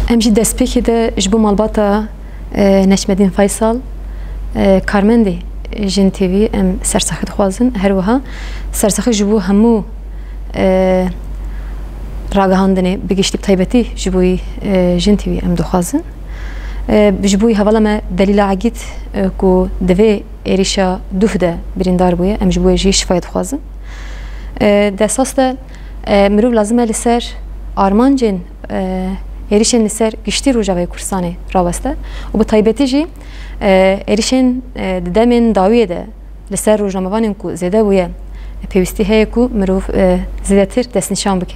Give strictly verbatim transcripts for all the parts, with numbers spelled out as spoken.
Em jî destpêkê de ji bo malbata, e, Neçmedîn Faysal, e, karmendê Jin T V em sersaxî dixwazin. Her wiha sersaxî ji bo hemû, e, ragihandinê bi giştî bi taybetî ji bo, e, Jin T V em dixwazin. E, ji bo hevala me Delîla Egîd, e, ku di vê êrîşa duh de birîndar bûye, em ji bo wê jî şifayê dixwazin. E, di esas de, e, mirov lazim e li ser armancên, e, êrîşên li ser giştî Rojavayê Kurdistanê raweste û bi taybetî jî, e, êrîşên, e, di demên dawiyê de li ser rojnamevanên ku zêde bûye, pêwîstî heye ku mirov, e, zêdetir destnîşan bike.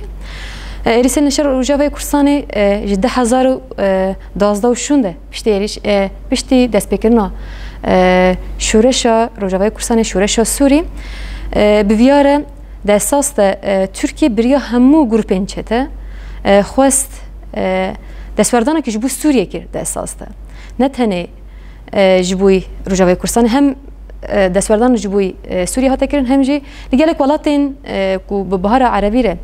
E, êrîşên li ser Rojavayê Kurdistanê, e, ji du hezar û duwazdeh û şûn de piştî êrîş, e, piştî destpêkirina, e, şoreşa Rojavayê Kurdistanê, şoreşa Sûrî, e, bi viya re di esas de, e, Tirkiye bi riya hemû grûpên çete, e, xwest, e, destwerdanekî ji bo Sûriye kir di esas de. Ne tenê, e, ji bo Rojavayê Kurdistanê hem, e, destwerdan ji bo, e, Sûriye hate kirin, hem jî li gelek welatên, e, ku bi Bihara Erebî re,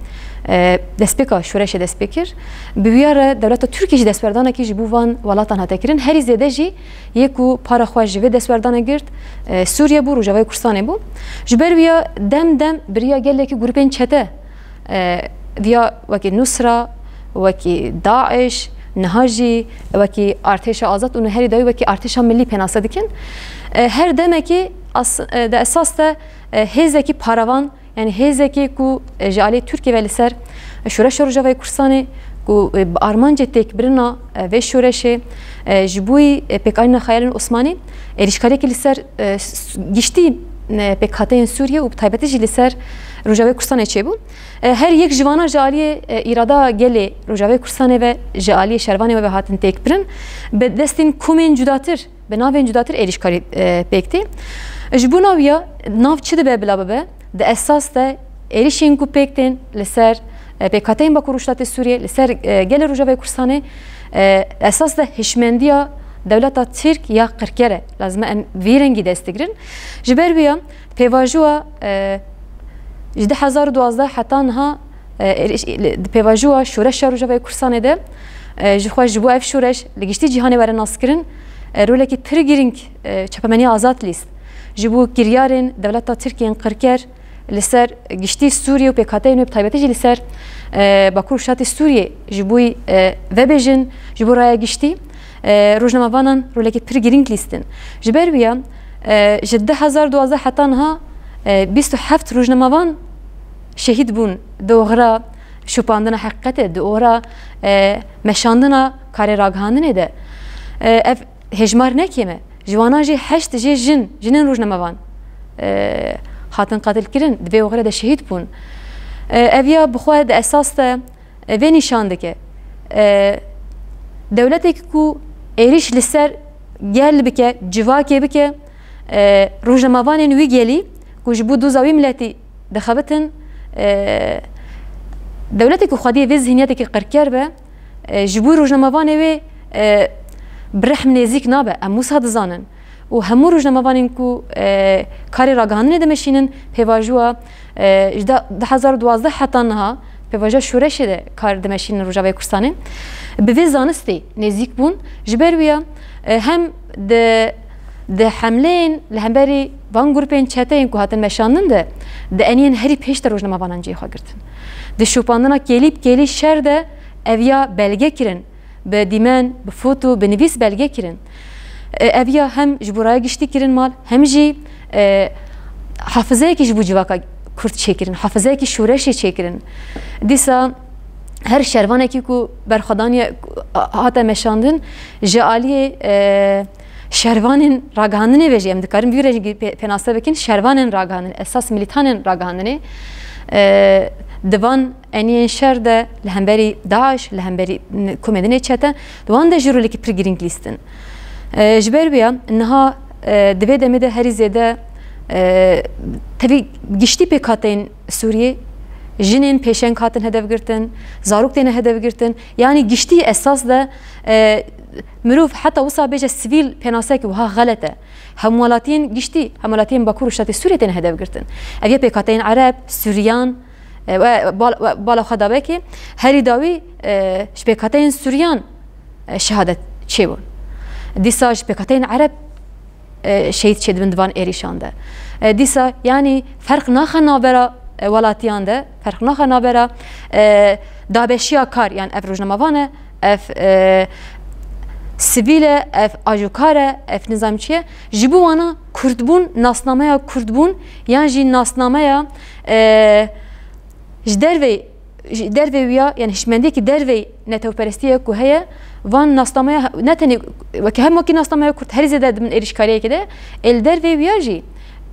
e, destpêka şoreşê dest pê kir, bi viya re dewleta Tirkî jî destwerdanekî ji bo van welatan hate kirin. Herî zêde jî yê ku para xwe ji vê destwerdana girt, e, Sûriye bû, Rojavayê Kurdistanê bû. Ji ber viya dem dem bi riya gelekî grûpên çete, e, viya wekî Nusra, wekî DAIŞ, niha jî wekî Artêşa Azad û herî dawî wekî Artêşa Millî pênase dikin. E, her demekî as-, e, di esas de, e, hêzekî paravan, yanî hêzekî ku, e, ji alî Tirkiye ve li ser şoreşa Rojavayê Kurdistanê ku, e, bi armancê têkbirina, e, vê şoreşê, e, ji bo, e, pêkanîna xeyalên Osmanî, êrîşkariyekî li ser, e, s-, giştî, e, pêkhateyên Sûriye û bi taybetî jî li ser Rojavayê Kurdistanê çêbû. E, her yek ji vana ji aliyê, e, îrada gelê Rojavayê Kurdistanê ve ji aliyê şervanê we ve hatin têkbirin, bi destên komên cudatir, bi navên cudatir êrîşkarî, e, pêk tê. Ji bo naviya nav çi dibe bila bibe, di esas de êrîşên ku pêk tên li ser, e, pêkhateyên Bakur Rojhilatê Sûriyê, li ser, e, gelê Rojavayê Kurdistanê, e, esas de hişmendiya dewleta Tirk ya qirker e. Lazim e em vî rengî dest digrin. Ji ber vî ya pêvajoya, e, ji du hezar û duwazdeh heta niha, e, êrîş-, li, di pêvajoya şoreşa Rojavayê Kurdistanê de, e, ji xwe ji bo ev şoreş li giştî cîhanê were naskirin, e, rolekî pir girîng, e, çapemeniya azad lîst. Ji bo kiryarên dewleta Tirk yên qirker li ser giştî Sûriyê û pêkhateyên wê, bi taybetî jî li ser, e, Bakur û Şatê Sûriyê ji bo, e, vebêjin, ji bo raya giştî, e, rojnamevanan rolekî pir girîng lîstin. Ji ber wiya, e, ji du hezar duwazdeh heta niha, e, bîst û heft rojnamevan şehîd bûn di oxira şopandina heqîqetê, di oxira, e, meşandina karê ragihandinê de. E, ev hêjmar ne kêm e. Ji wana jî heşt jê jin, jinên rojnamevan, e, hatin qatilkirin, di vê oxirê de şehîd bûn. E, ev ya bi xwe di esas de, e, vê nîşan dike. E, dewleteke ku êrîş li ser gel bike, civakê bike, e, rojnamevanên wî gelî ku ji bo doza wî miletî dixebitin, e, dewleteke ku xwediyê vê zihniyetekî qirker be, e, ji bo rojnamevanê wê, e, bi rehm nêzîk nabe. Em wisa dizanin. Û hemû rojnamevanên ku, e, karê ragihandinê dimeşînin, pêvajoya, e, ji da-, du hezar û duwazdeh heta niha, pêvajoya şoreşê de kar dimeşînin Rojavayê Kurdistanê, bi vê zanistê nêzîk bûn. Ji ber wî ya, e, hem di, di hemleyên li hemberî van grûpên çeteyên ku hatin meşandin de, di eniyên herî pêş de rojnamevanan cihê xwe girtin. Di şopandina kêlî bi kêlî şer de ev ya belge kirin, bi dîmen, bi foto, bi nivîs belge kirin. E, ev ya hem ji bo raya giştî kirin mal, hem jî, e, hafizeyekî ji bo civaka Kurd çêkirin, hafizeyekî şoreşê çêkirin. Dîsa her şervanekî ku berxwedaniye, ku hate meşandin, ji aliyê, e, şervanên ragihandinê ve jî em dikarin vî rengî pê-, pênase bikin, şervanên ragihandinê, esas milîtanên ragihandinê, e, di van eniyên şer de li hemberî DAIŞ, li hemberî n-, komedinê çete, di wan de jî rolekî pir girîng lîstin. E, ji ber vê ya niha, e, di vê demê de herî zêde, e, tevî giştî pêkhateyên Sûriyê, jinên pêşeng hatin hedef girtin, zarok têne hedef girtin. Yanî giştî esas de, e, mirov heta wisa bêje sivîl pênaseyekî wiha xelet e. Hemwelatiyên giştî, hemwelatiyên Bakur û Şatê Sûriyê têne hedef girtin. Ev ya pêkhateyên Ereb, Suryan, e, we bal-, we bala xwe dabekê, herî dawî, e, ji pêkhateyên Suryan e, şehadet çêbûn. Dîsa ji pêkhateyên Ereb, e, şehîd çêdibin di van êrîşan de. E, dîsa, yanî, ferq naxe navbera, e, welatiyan de, ferq naxe navbera, e, dabeşiya kar, yan ev rojnamevan e, ev, e, sivîl e, ev ajokar e, ev nizam çi ye? Ji bo wana Kurdbûn, nasnameya Kurdbûn, yan jî nasnameya, e, ji dervey, ji dervê wiya, yani hişmendiyekî dervey netewperestiyê ku heye, van nasnameya, ne tenê wekî, hem wekî nasnameya Kurd herî zêde dibin êrîşkariyekê de, ê li dervê wiya jî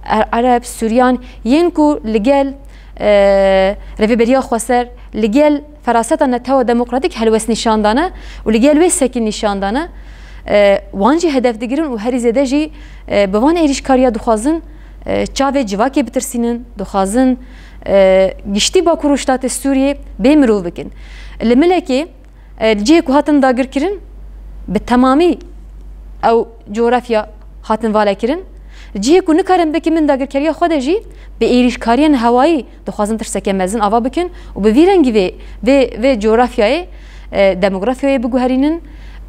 Er-, Ereb, Suryan, yên ku li gel, e, Rêveberiya Xweser, li gel feraseta netewa demokratîk helwest nîşan dane û li gel wê sekîn nîşan dane, e, wan jî hedef digirin û herî zêde jî, e, bi van êrîşkariya dixwazin, e, çavê civakê bitirsînin, dixwazin, e, giştî Bakur û Ştatê Sûriyê bê mirov bikin. Li Milekê, e, li cihê ku hatin dagirkirin, bi temamî ew coğrafya hatin valekirin. Cihê ku nikarin bikin bin dagirkeriya xwe de jî bi êrîşkariyên hewayî dixwazin tirseke mezin ava bikin û bi vî rengî vê, vê, vê coğrafyayê, e, demografyayê biguherînin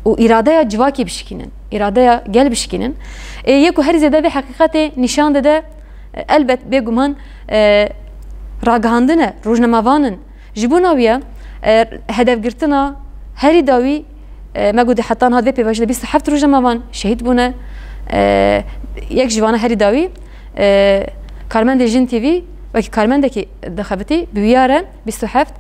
û îradeya civakê bişikînin, îradeya gel bişikînin. Ê, yê ku herî zêde vê heqîqetê nîşan dide, e, elbet bêguman, e, ragihandin e, rojnamevan in. Ji bona wî ye, e, hedefgirtina herî dawî, e, me got heta niha di vê pêvajoyê de bîst û heft rojnamevan şehîd bûne. E, yek ji vana herî dawî, e, karmendê Jin T V, wekî karmendekî dixebitî, bi wî ya re bîst û heft,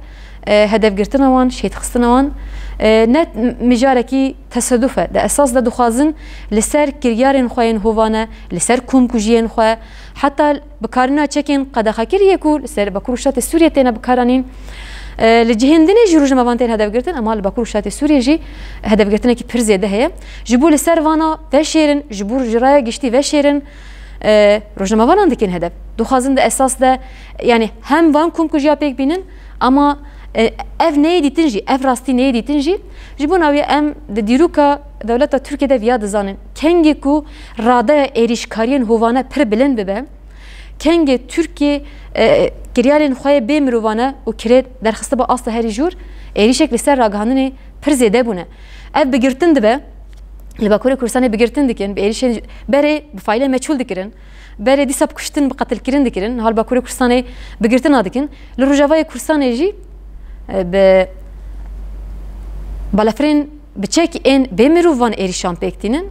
e, hedefgirtina wan, şehîdxistina wan, e, ne mijarekî teseduf e. Di esas de dixwazin li ser kiryarên xwe yên hovane, li ser komkujiyên xwe, heta bikarîna çekên qedexekiriyê ku li ser Bakur û Şatê Sûriyê têne bikaranîn, e, li cihên dinê jî rojnamevan tên hedefgirtin, ema li Bakur û Şatê Sûriyê jî hedefgirtinekî pir zêde heye. Ji bo li ser vana veşêrin, ji bo ji raya giştî veşêrin, e, rojnamevanan dikin hedef. Dixwazin di esas de, yanî hem van komkujiya pêk bînin, ama, e, ev neyê dîtin jî, ev rastî neyê dîtin jî, ji bona wî em di dîroka dewleta Tirkiyê de viya dizanin. Kengê ku radeya êrîşkariyên hovane pir bilind bibe, kengê Tirkiyê, e, kiryarên xwe yê bê mirovane û kirê derxistibe asta herî jûr, êrîşek li ser ragihandinê pir zêde bûne. Ev bigirtin dibe, li Bakurê Kurdistanê bigirtin dikin, bi êrîşên berê bi faîlê meçhûl dikirin, berê dîsa bi kuştin, bi qetilkirin dikirin, niha li Bakurê Kurdistanê bigirtina dikin. Li Rojavayê Kurdistanê jî, e, bi balafirên bi çek ên bê mirov van êrîşan pêk tînin.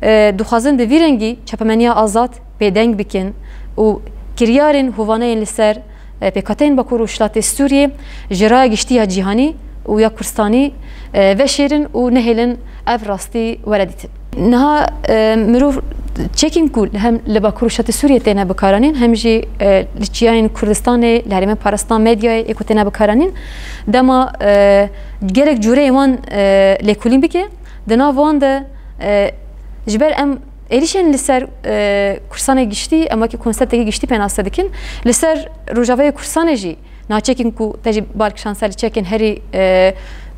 E, dixwazin bi vî rengî çapemeniya azad bêdeng bikin û kiryarên hovane yên li ser, e, pêkhateyên Bakur û Şilatê Sûriyê ji raya giştî ya cîhanî û ya Kurdistanî, e, veşêrin û nehêlin ev rastî were dîtin. Niha, e, mirov çekên ku hem li Bakur û Şilatê Sûriyê têne bikaranîn, hem jî, e, li çiyayên Kurdistanê, li herêmên parastina medyayê ê ku têne bikaranîn, dema, e, gelek cûreyê wan, e, lêkolîn bike, di nav wan de, e, ji ber em êrîşên li ser, e, Kurdistanê giştî, em wekî konseptekî giştî pênase dikin. Li ser Rojavayê Kurdistanê jî naçekên ku te jî bar kişand ser li çekên herî, e,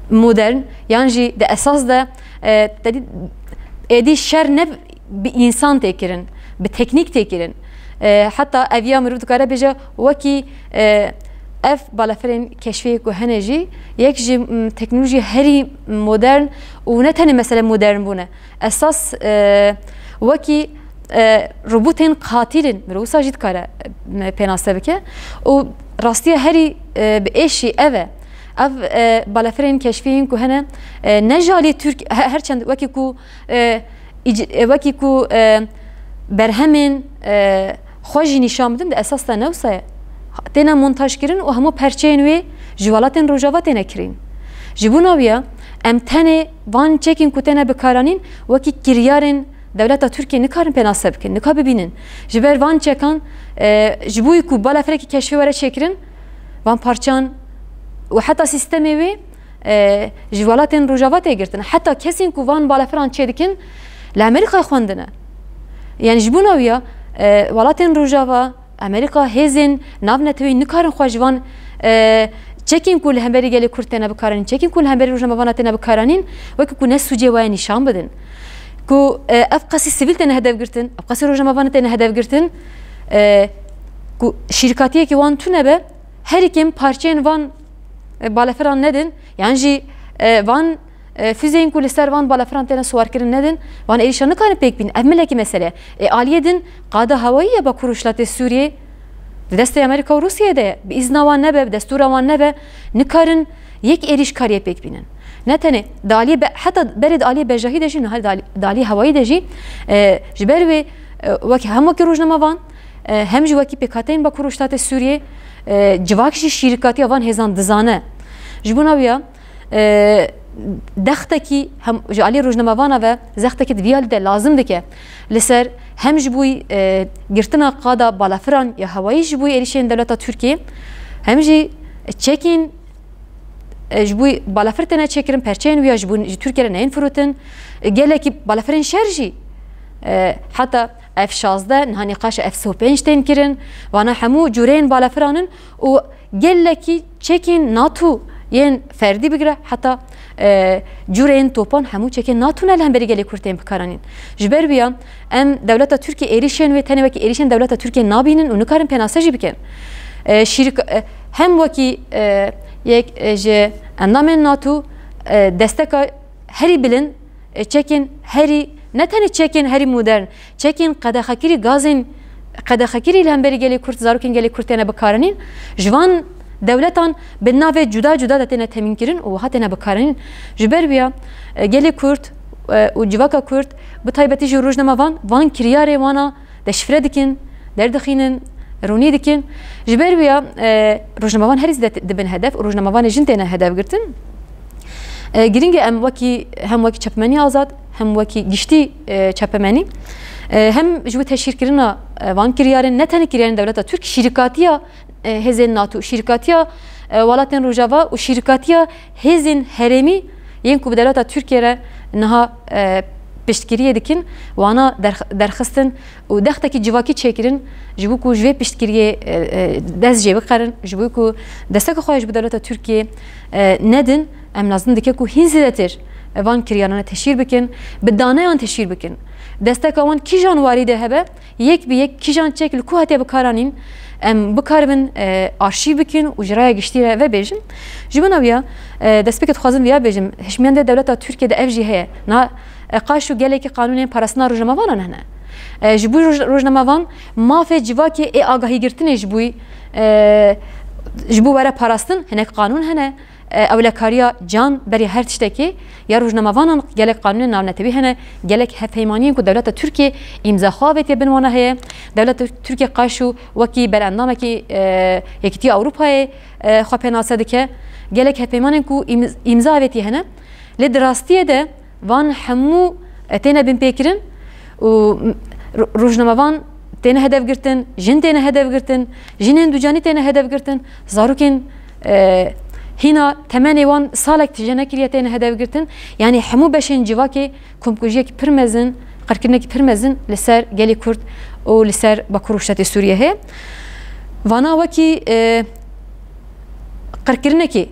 modern, yan jî di esas de, e, te dî, êdî şer ne bi însan tê kirin, bi teknîk tê kirin. E, heta ev ya mirov dikare bêje wekî, e, ev balafirên keşfê ku hene jî yek ji, m, teknolojî herî modern û ne tenê mesele modern bûne. Esas, e, wekî, e, robotên qatil in, mirov wisa jî dikare, e, pênase bike. Û rastiya herî, e, bi êşî ev e. Ev, e, balafirên keşfî yên ku hene, e, ne ji alî Tirk-, he-, her çend wekî ku, e, îc-, e, wekî ku, e, berhemên, e, xwe jî nîşan bidin, di esas de ne wisa ye. Têne montaj kirin û hemû perçeyên wê ji welatên Rojava têne kirîn. Ji bona wî ye, em tenê van çekên ku têne bikaranîn wekî kiryarên dewleta Tirkiyê nikarin pênase bikin, nika bibînin. Ji ber van çekan, e, ji bo ku balafirekî keşfê were çêkirin, van parçan û heta sîstemê wê, e, ji welatên Rojava tê girtin. Heta kesên ku van balafiran çêdikin, li Amerîkayê xwendine. Yani ji bona wî ye, e, welatên Rojava, Amerîka, hêzên navneteweyî nikarin xwe ji van, e, çekên ku li hemberî gelê Kurd têne bikaranîn, çekên ku li hemberî rojnamevana têne bikaranîn, wekî ku ne sûcê waye nîşan bidin. Ku, e, ev qasî sivîl têne hedef girtin, ev qasî rojnamevana têne hedef girtin, e, ku şîrkatiyekî wan tune be, herî kêm parçeyên van, e, balefiran nedin, yan jî, e, van, e, füzeyên ku li ser van balafiran têne siwarkirin nedin, van êrîşa nikarin pêk bînin. Ev milekî mesele ye. Ê aliyê din qada hewayî ya Bakur û Rojhilatê Sûriyê di destê Amerîka û Rûsiyê de ye. Bi îzna wan nebe, bi destûra wan nebe, nikarin yek êrîşkariyê pêk bînin. Ne tenê di aliyê be-, heta berê di aliyê bejahî de jî, niha di alî-, di aliyê hewayî de jî, e, ji ber wê, e, wek, hem wekî rojnamevan, e, hem jî wekî pêkhateyên Bakur û Rojhilatê Sûriyê, e, civak jî şîrikatiya van hêzan dizane. Ji bona wî ya, e, dextekî hem ji alî rojnamevana ve zextekî di vî alî de lazim dike li ser hem ji bo, e, girtina qada balafiran ya hewayî ji bo êrîşên dewleta Tirkiyê, hem jî çekên, e, ji bo balafir têne çêkirin, perçeyên wî ya ji bo, ji Tirkiyê re neyên firotin. E, gelekî balafirên şer jî, e, heta F şazdeh, niha nîqaşa F sî û pênc tên kirin. Vana hemû cûreyên balafiran in û gelekî çekên NATO yên ferdî bigire heta, e, cûreyên topan hemû çekên NATO ne li hemberî gelê Kurd tên bikaranîn. Ji ber wî ya em dewleta Tirkiyê êrîşên wê tenê wekî êrîşên dewleta Tirkiyê nabînin û nikarin pênase jî bikin. E, şîrik-, e, hem wekî, e, yek, e, ji endamên NATO, e, desteka herî bilind, e, çekên herî, ne tenê çekên herî modern, çekên qedexekirî gazên, qedexekirî li hemberî gelê Kurd, zarokên gelê Kurd têne bikaranîn, ji van dewletan bi navê cuda cuda de têne temînkirin û wiha têne bikaranîn. Ji ber wî ya, e, gelê Kurd, e, û civaka Kurd, bi taybetî jî rojnamevan, van kiryarê wana deşifre dikin, derdixînin, rûnî dikin. Ji ber wî ya, e, rojnamevan herî zêde dibin hedef û rojnamevanê jin têne hedef girtin. E, giring e em wekî, hem wekî çapemenî azad, hem wekî giştî, e, çapemenî, e, hem ji bo teşhîrkirina, e, van kiryarên, ne tenê kiryarên dewleta Tirk, şîrikatiya, e, hêzên NATO, şîrikatiya, e, welatên Rojava û şîrikatiya hêzên herêmî yên ku bi dewleta Tirkiye re niha, e, piştgiriyê dikin, wana derx-, derxistin û dextekî civakî çêkirin, ji bo ku ji vê piştgiriyê, e, e, dest jê bikarin, ji bo ku desteka xwe ji bo dewleta Tirkiye, e, nedin, em lazim dike ku hîn zêdetir, e, van kiryarane teşhîr bikin, bi daneyan teşhîr bikin. Desteka wan kîjan warî de hebe, yek bi yek kîjan çek li ku hatiye bikaranîn, em bikaribin, e, arşîv bikin û ji raya giştî re vebêjin. Ji bona wî ya, e, destpêkê dixwazim viya bêjim, hişmendê dewleta Tirkiye de ev jî heye. Na, e, qaşo gelekî qanûnên parastina rojnamevanan hene. E, ji bo roj-, rojnamevan mafê civakê ê agahîgirtinê ji bo, e, ji bo were parastin hinek qanûn hene. E, ewlekariya can berî her tiştekê ya rojnamevanan gelek qanûnên navnetewî hene, gelek hevpeymaniyên ku dewleta Tirkiye îmza xwe avêtiye bin wana heye. Dewleta Tirkiye qaşo wekî berendamekî, e, Yekîtiya Ewropayê, e, xwe pênase dike. Gelek hevpeymanên ku îmz-, îmza avêtiye hene. Lê di rastiyê de van hemû, e, têne binpêkirin û ro-, rojnamevan têne hedef girtin, jin têne hedef girtin, jinên ducanî têne hedef girtin, zarokên, e, hîna temenê wan salek tije nekiriye têne hedef girtin. Yanî hemû beşên civakê komkujiyekî pir mezin, qirkirinekî pir mezin li ser gelê Kurd û li ser Bakur û Rojhilatê Sûriyê heye. Vana wekî, e, qirkirinekî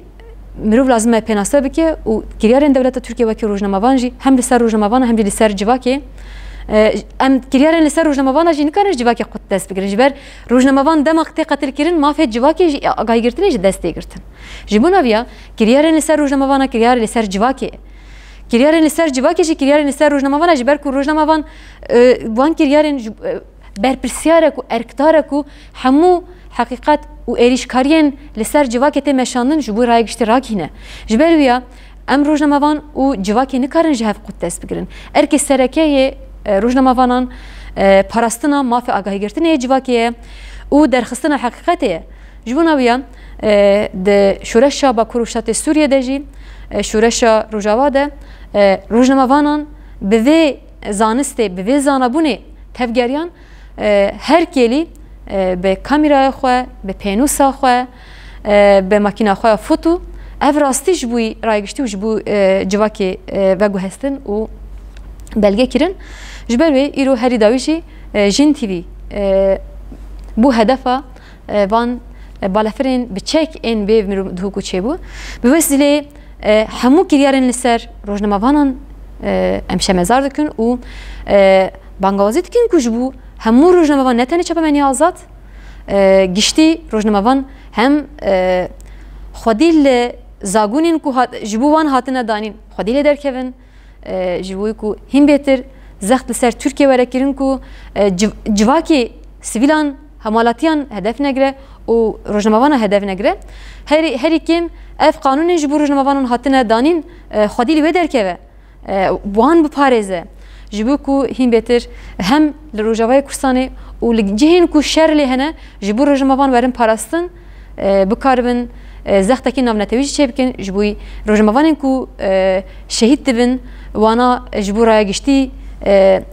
mirov lazim e pênase bike û kiryarên dewleta Tirkiye wekî rojnamevan jî hem li ser rojnamevana hem jî li ser civakê, e, em kiryarên li ser rojnamevana jî nikarin ji civakê qut dest bigirin. Ji ber rojnamevan dema tê qetilkirin mafê civakê jî agahîgirtinê ji dest tê girtin. Ji bona viya kiryarên li ser rojnamevana kiryarê li ser civakê. Kiryarên li ser civakê jî kiryarên li ser rojnamevana ji ber ku rojnamevan, e, wan kiryarên ji, e, berpirsiyarek û erkdarek û hemû heqîqet û êrîşkariyên li ser civakê tê meşandin ji bo raya giştî ragihîne. Ji ber wî ya em rojnamevan û civakê nikarin ji hev qut dest bigirin. Erkê sereke yê, e, rojnamevanan, e, parastina mafê agahîgirtinê yê civakê ye û derxistina heqîqetê ye. Ji bona wî ya, e, di şoreşa Bakur û Rojhilatê Sûriyê de jî, e, şoreşa Rojava de, e, rojnamevanan bi vê zanistê, bi vê zanabûnê tevgeriyan, e, her kêlî, e, bi kamîraya xwe, bi pênûsa xwe, e, bi makîna xwe ya foto, ev rastî ji bo raya giştî û ji bo, e, civakê, e, veguhestin û belge kirin. Ji ber wê îro herî dawî jî, e, Jin T V, e, bû hedefa, e, van, e, balafirên bi çek ên bê mirov dihûk û çêbû. Bi wesîleyê, e, hemû kiryarên li ser rojnamevanan, e, em şemezar dikin û, e, bangawazî dikin ku ji bo hemû rojnamevan, ne tenê çapemenî azad, e, giştî rojnamevan hem, e, xwedî li zagonên ku hat, ji bo wan hatine danîn, xwedî lê derkevin, e, ji bo ku hîn bêtir zext li ser Tirkiye were kirin ku, e, civ-, civakê sivîlan, hemalatiyan hedef negire û rojnamevana hedef negire. Herî, herî kêm ev qanûnên ji bo rojnamevanan hatine danîn, e, xwedî li wê derkeve. E, wan biparêze. Ji bo ku hîn bêtir hem li Rojavayê Kurdistanê û li cihên ku şer lê hene, ji bo rojnamevan werin parastin, e, bikaribin, e, zextekî navnetewî jî çêbikin, ji bo rojnamevanên ku, e, şehîd dibin, wana ji bo raya giştî, e,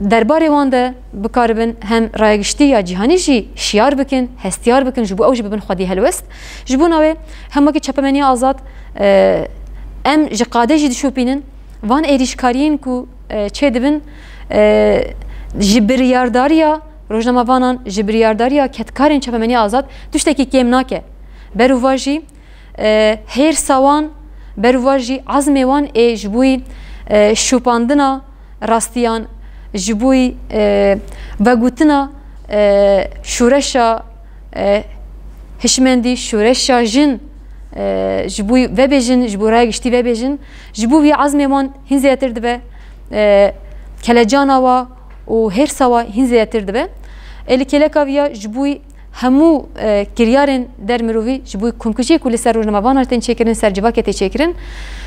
derbarê wan de bikaribin hem raya giştî ya cîhanî jî şiyar bikin, hestiyar bikin, ji bo ew jî bibin xwedî helwest. Ji bona wê hem wekî çapemeniya azad, e, em ji qadê jî dişopînin, van êrîşkariyên ku, e, çêdibin, e, ji biryardariya rojnamevanan, ji biryardariya kedkarên çapemeniya azad tiştekî kêm nake. Berûva jî, e, hêrsa wan, berûva jî ezmê wan ê ji bo, e, şopandina rastiyan, ji bo, e, vegotina, e, şoreşa, e, hişmendî, şoreşa jin, e, ji bo vebêjin, ji bo raya giştî vebêjin, ji bo vî ezmê wan hîn zêdetir dibe, e, kelecana wa û hêrsa wa hîn zêdetir dibe. Ê li kêleka vî ya ji bo hemû, e, kiryarên der mirovî, ji bo komkujiyê ku li ser rojnamevanan tên çêkirin, ser civakê tê çêkirin,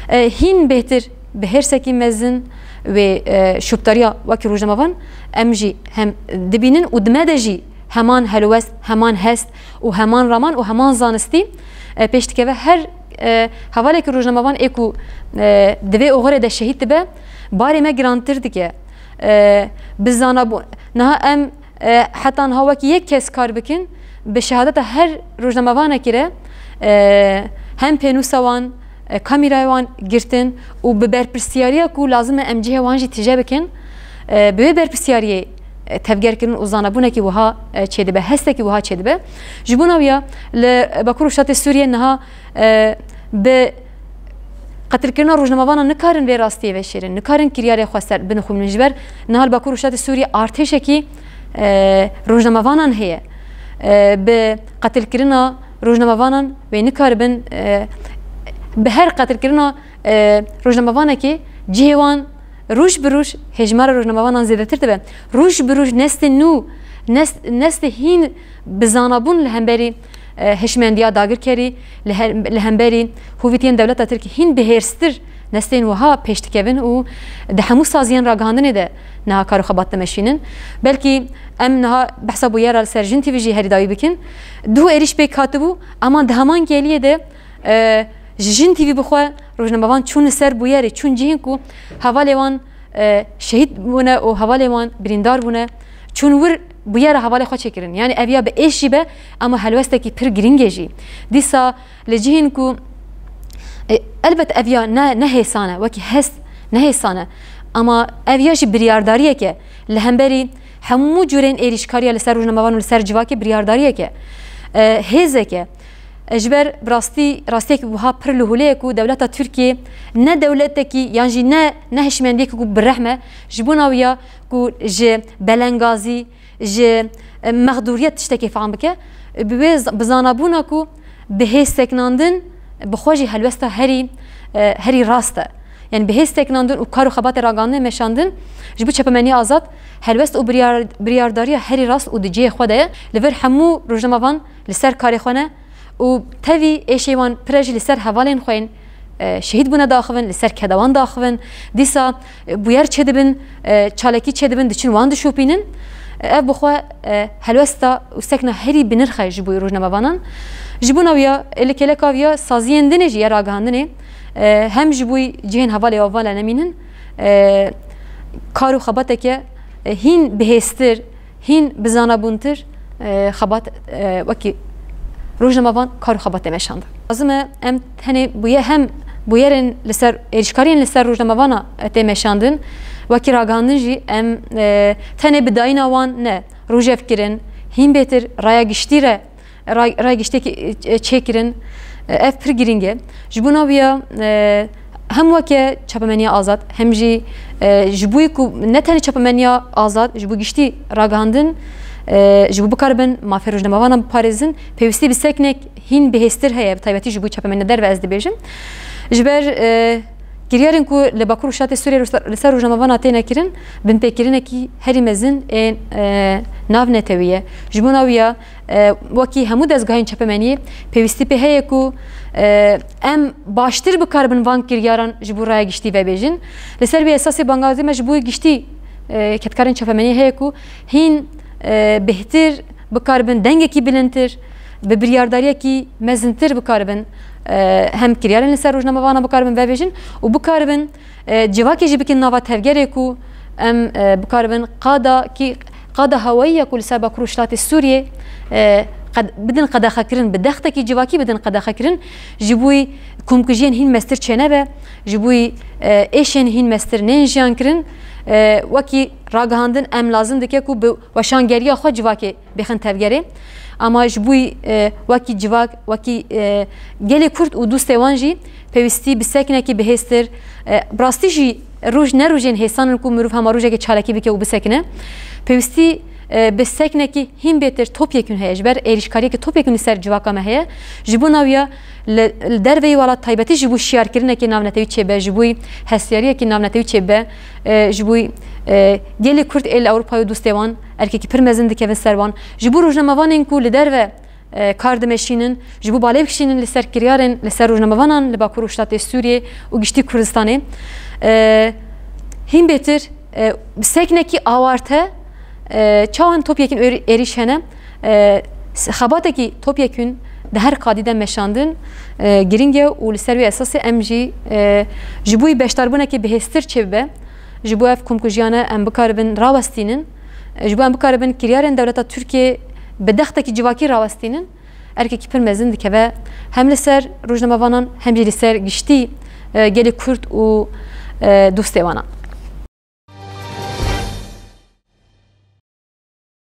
e, hîn bêhtir bi hêrsekî mezin wê, e, şopdariya wekî rojnamevan em jî hem dibînin û di me de jî heman helwest, heman hest û heman raman û heman zanistî, e, pêş dikeve. Her, e, hevalekî rojnamevan ê ku, e, di vê oxirê de şehîd dibe, barê me girantir dike. E, bi zanabû-, niha em, e, heta niha wekî yek kes kar bikin, bi şehadeta her rojnamevanekî re, e, hem pênûsa wan, e, kamîraya wan girtin û bi berpirsiyariya ku lazim e em cihê wan jî tije bikin, e, bi wê berpirsiyariyê, e, tevgerkirin û zanabûnekî wiha, e, çêdibe, hestekî wiha çêdibe. Ji bona wî ya li Bakur û Rojhilatê Sûriyê niha, e, bi qetilkirina rojnamevanan nikarin vê rastiyê veşêrin, nikarin kiryarê xwe ser binixumînin. Ji ber niha li Bakur û Rojhilatê Sûriyê artêşekî, e, rojnamevanan heye. E, bi qetilkirina rojnamevanan wê nikaribin, e, bi her qetilkirina, e, rojnamevanekê cihê wan roj bi roj hêjmara rojnamevanan zêdetir dibe. Roj bi roj nestê nû, nest-, nestê hîn bi zanabûn li hemberî, e, hişmendiya dagirkerî, li he-, li hemberî hovîtiyên dewleta Tirkî hîn bihêrstir nestên wiha pêş dikevin û di hemû saziyên ragihandinê de niha kar û xebat dimeşînin. Belkî em niha behsa bûyera li ser Jin T V jî herî dawî bikin. Duh êrîş pêk hatibû, ama di heman kêliyê de, e, ji Jin T V bi xwe rojnamevan çûn li ser bûyerê, çûn cihên ku hevalê wan, e, şehîd bûne û hevalê wan birîndar bûne, çûn wir bûyera hevalê xwe çêkirin. Yani ev ya bi êş jî be, ama helwestekî pir girîng e jî. Dîsa li cihên ku, e, elbet ev ya ne, ne hêsan e, wekî hest ne hêsan e. Ama ev ya jî biryardariyek e. Li hemberî hemû cûrên êrîşkariya li ser rojnamevan û li ser civakê biryardariyek e. E, hêzek e. E, ji ber bi rastî, rastiyek wiha pir li holê ye ku dewleta Tirkiyê ne dewletekî yan jî ne, ne hişmendiyek ku bi rehm e, ji bona wî ya ku ji belengazî, ji, e, mexdûriyet tiştekê fehm bike, e, bi wê z-, bi zanabûna ku bi hêz sekinandin bi xwe jî helwesta herî, e, herî rast e. Yani bi hêz sekinandin û kar û xebatê ragihandinê meşandin, ji bo çapemeniya azad helwest û biryar-, biryardariya herî rast û di cihê xwe de ye. Li vir hemû rojnamevan li ser karê xwe ne û tevî êşê wan pir e jî li ser hevalên xwe yên, e, şehîd bûne diaxivin, li ser keda wan diaxivin. Dîsa, e, bûyer çêdibin, e, çalakî çêdibin, diçin wan dişopînin. E, ev bi xwe, e, helwesta û sekna herî bi nirx e ji bo rojnamevanan. Ji bona wî ya, e, li kêleka vî ya saziyên din ê jî ya ragihandinê, e, hem ji bo cihên hevalê wan vala nemînin, e, kar û xebateke, e, hîn bihêztir, hîn bi zanabûntir, e, xebat, e, wekî rojnamevan kar û xebatê meşandin. Lazim e em tenê bûye-, hem bûyerên li ser êrîşkariyên li ser rojnamevana, e, tê meşandin, wekî ragihandin jî em, e, tenê bi dayîna wan ne, rojevkirin, hîn bêtir raya giştî re, ray-, raya giştî, e, çêkirin, e, ev pir girîng e. Ji bona wî ya, e, hem weke çapemeniya azad, hem jî, e, ji bo ku ne tenê çapemeniya azad, ji bo giştî ragihandin, Ji bo bikaribin mafê rojnamevanan biparêzin, pêwîstî bi seknek hîn bihêztir heye, bi taybetî ji bo çapemeniya derve ez dibêjim. Ji ber kiryarên ku li Bakur û Şatê Sûriyê li ser rojnamevana têne kirin, binpêkirinekî herî mezin ên navnetewî ye. Ji bona wî ya, wekî hemû dezgehên çapemeniyê pêwîstî pê heye ku em baştir bikaribin van kiryaran ji bo raya giştî vebêjin. Li ser vê esasê bangazê me ji bo giştî kedkarên çapemeniyê heye ku hîn bêhtir bikaribin dengekî bilindtir, bi biryardariyekî mezintir bikaribin hem kiryarên li ser rojnamevana bikaribin vebêjin û bikaribin civakê jî bikin nava tevgerê ku em bikaribin qada kî qada hewayî ya ku li ser Bakur û Şatê Sûriyê bidin qedexekirin, bi dextekî civakî bidin qedexekirin, ji bo komkujiyên hîn mestir çênebe, ji bo êşên hîn mestir nên jiyan kirin, wekî ragihandin em lazim dike ku bi weşangeriya xwe civakê bêxin tevgerê. Ama ji bo wekî civak, wekî gelê Kurd û dostê wan jî pêwîstî bi seknekî bihêztir, bi rastî jî roj ne rojên hêsan in ku mirov hema rojekê çalakî bike û bisekine. Pêwîstî bi seknekî hîn bêtir topyekûn heye, ji ber êrîşkariyekî topyekûn li ser civaka me heye. Ji bona wî ya li derveyî welat taybetî ji bo şiyarkirinekê navnetewî çêbe, ji bo hestiyariyekî navnetewî çêbe, ji bo gelê Kurd ê li Ewropayê û dostê wan erkekî pir mezin dikevin ser wan. Ji bo rojnamevanên ku li derve kar dimeşînin, ji bo balê bikişînin li ser kiryarên li ser rojnamevanan li Bakur û Şatê Sûriyê û giştî Kurdistanê. Hîn bêtir bi seknekî awarte çawan topyekûn êrîş hene, xebatekî topyekûn di her qadî de meşandin giring e û li ser wê esasê em jî ji bo beşdarbûnekê bihêztir çêbibe, ji bo ev komkujiyane em bikaribin rawestînin, ji bo em bikaribin kiryarên dewleta Tirkiyê bi dextekî civakî rawestînin, erkekî pir mezin dikeve hem li ser rojnamevanan hem jî li ser giştî gelê Kurd û dostê wana.